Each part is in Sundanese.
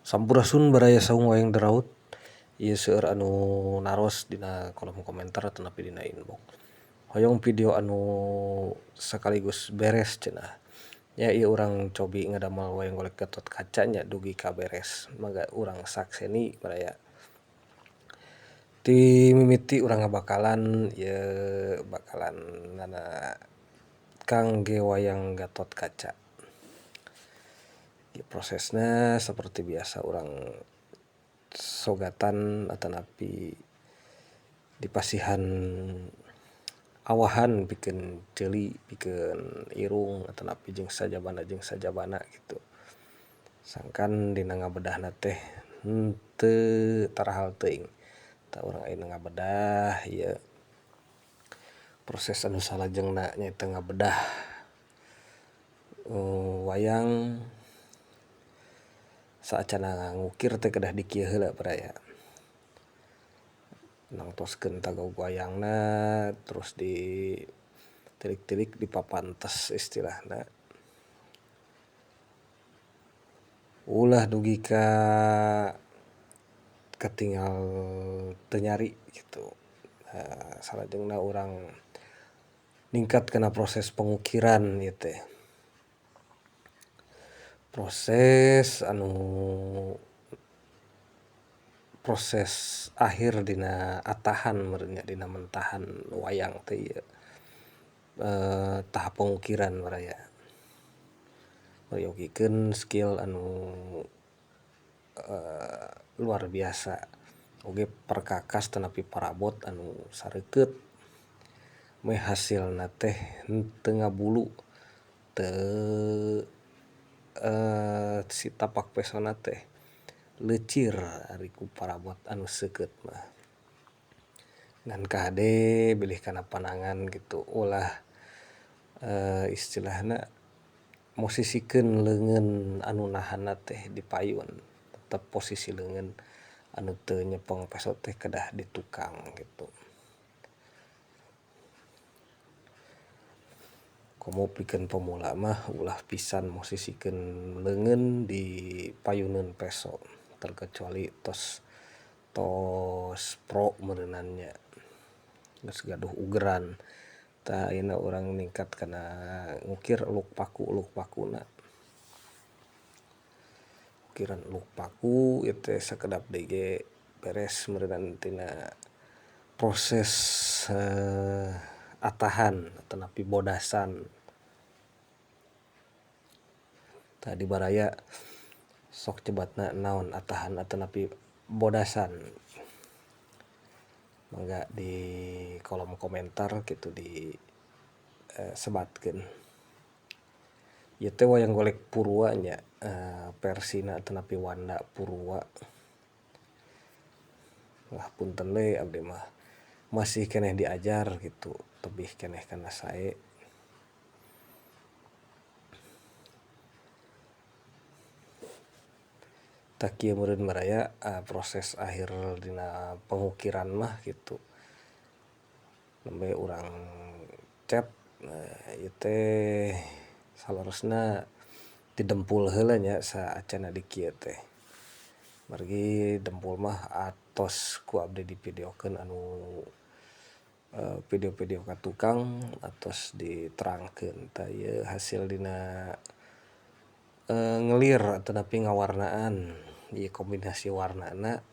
Sampurasun baraya saung wayang deraut. Ieu seueur anu naros dina kolom komentar atanapi dina inbox. Hoyong video anu sekaligus beres cenah. Nya ieu urang cobi ngadamel wayang golek Gatot Kaca nya dugi ka beres. Mangga urang sakseni baraya. Ti mimiti urang ngabakalan ieu bakalan nana kangge wayang Gatot Kaca. Ieu prosesna seperti biasa urang sogatan atanapi dipasihan awahan pikeun ceuli, pikeun irung atanapi jeung sajabana gitu. Sangkan dina ngabedahna teh henteu tarahal teuing. Tah urang ayeuna ngabedah ieu proses anu salajengna nyaeta ngabedah wayang saacana ngukir teh kedah dikieu heula baraya. Nangtoskeun tagog wayangna terus di tilik-tilik dipapantes istilahna. Ulah dugi ka katingal teu nyari kitu. Salajengna urang ningkat kana proses pengukiran ieu teh. Proses anu proses akhir dina atahan meureun nya dina mentahan wayang teh ieu tahap pengukiran baraya. Meryogikeun skill anu luar biasa oge perkakas tanapi parabot anu sareukeut meh hasilna teh henteu ngabulu teu si tapak pesona teh leucir ari ku parabot anu seukeut mah. Ngan kahade bilih kana panangan kitu ulah istilahna mosisikeun leungeun anu nahanna teh di payun, tetep posisi leungeun anu teu nyepeng peso teh kedah di tukang kitu. Komo pikeun pemula mah ulah pisan mosisikeun leungeun di payuneun peso terkecuali tos pro meureunan nya geus gaduh ugeran. Tah ayeuna urang ningkat kana ngukir uluk paku pakuna. Ukiran uluk paku ieu teh sakedap deui ge beres meureunan tina proses atahan atanapi bodasan. Tadi baraya sok cebatna naon atahan atanapi bodasan. Mangga di kolom komentar kitu di sebatkeun. Ieu teh wayang golek Purwa nya versina atanapi wanda Purwa. Wah punten we abdi mah masih keneh diajar kitu tebih keneh kana sae. Tah kieu meureun baraya proses akhir dina pengukiran mah kitu. Nembe urang cat ieu teh saleresna didempul heula nya saacana dikieu teh. Margi dempul mah atos ku abdi divideokeun anu video-video ka tukang atos diterangkeun. Tah ieu hasil dina ngelir atanapi ngawarnaan. Ieu kombinasi warnana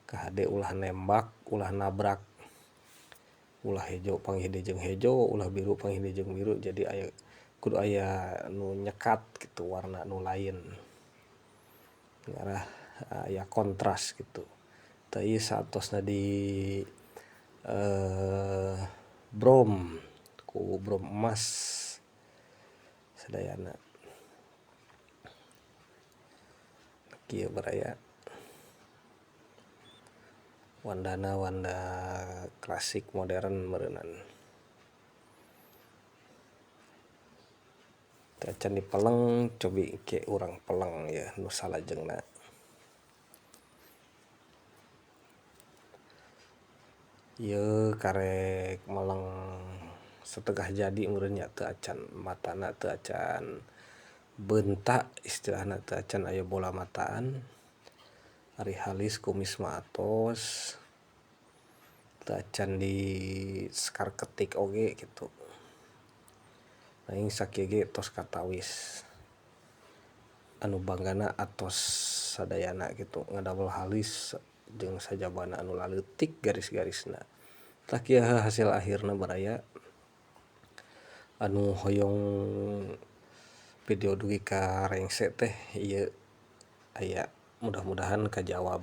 kahade ulah nembak, ulah nabrak. Ulah hejo panggih deui jeung hejo, ulah biru panggih deui jeung biru. Jadi aya kudu aya nu nyekat kitu warna nu lain. Ngarah aya kontras kitu. Tah ieu saatosna di brom ku brom emas sadayana. Kieu baraya. Wandana wanda klasik modern meureunan. Teu acan dipeleng cobi ke urang peleng ieu nu salajengna. Ieu karek meleng setengah jadi meureun nya teu acan matana teu acan beunta istilahna teu acan aya bola mataan. Ari halis kumis mah atos teu acan di sekar ketik oge kitu. Nanging sakieu ge tos katawis anu banggana atos sadayana kitu ngadamel halis jeung sajabana anu laleutik garis-garisna. Tah kieu hasil akhirna baraya anu hoyong video dugi ka rengse teh ieu aya mudah-mudahan kajawab.